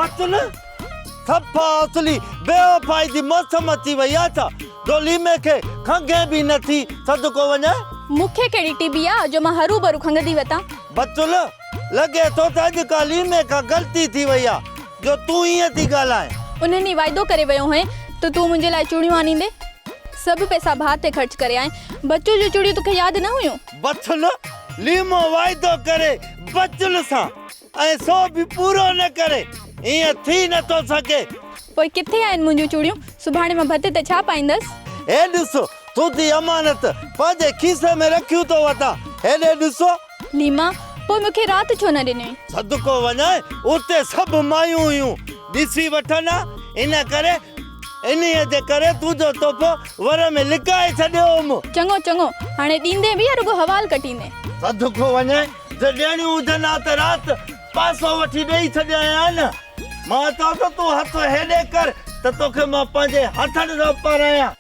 بتل، صفا اصلي بيوفائي جي موسم اچي وئي آ ڇا جو ليمي کي کنگهين به نه ٿي صدقو وڃائين؟ مون کي ڪهڙي ٽي بي آ جو مان هروڀرو کنگهندي وتان. بتل، لڳي ٿو ته اڄ ڪا ليمي کان غلطي ٿي وئي آ جو تون ائين ٿي ڳالهائين. انهن ڏينهن واعدو ڪري ويو هئين ته تون منهنجي لاء چوڙيون آڻيندين. سڀ پئسا ڀاء تي خرچ ڪري آئين. بچو جون چوڙيون توکي ياد نه هيون؟ بتل، ليمو واعدو ڪري بچل سان ۽ سو به پورو نه ڪري، ائين ٿي نه ٿو سگهي. پوء ڪٿي آهن منهنجون چوڙيون؟ سڀاڻي مان ڀت تي ڇا پائيندس؟ هي ڏس، تنهنجي امانت پنهنجي کيسي ۾ رکيون ٿو وتان، هيڏي ڏس. ليما، پوء مون کي رات ڇو نه ڏنئي؟ صدقو وڃانء، اتي سڀ مايون هيون، ڏسي وٺن ها، ان ڪري، انهيء جي ڪري تنهنجو تحفو ور ۾ لڪائي ڇڏيو هوم. چڱو چڱو، هاڻي ڏيندين به يا رڳو حوال ڪٽيندين؟ صدقو وڃانء، جي ڏيڻيون هجن ها ته رات پاسو وٺي ڏيئي ڇڏيان ها نه. مان چوان ٿو تون هٿ هيڏي ڪر ته توکي مان پنهنجي هٿن سان پارايان.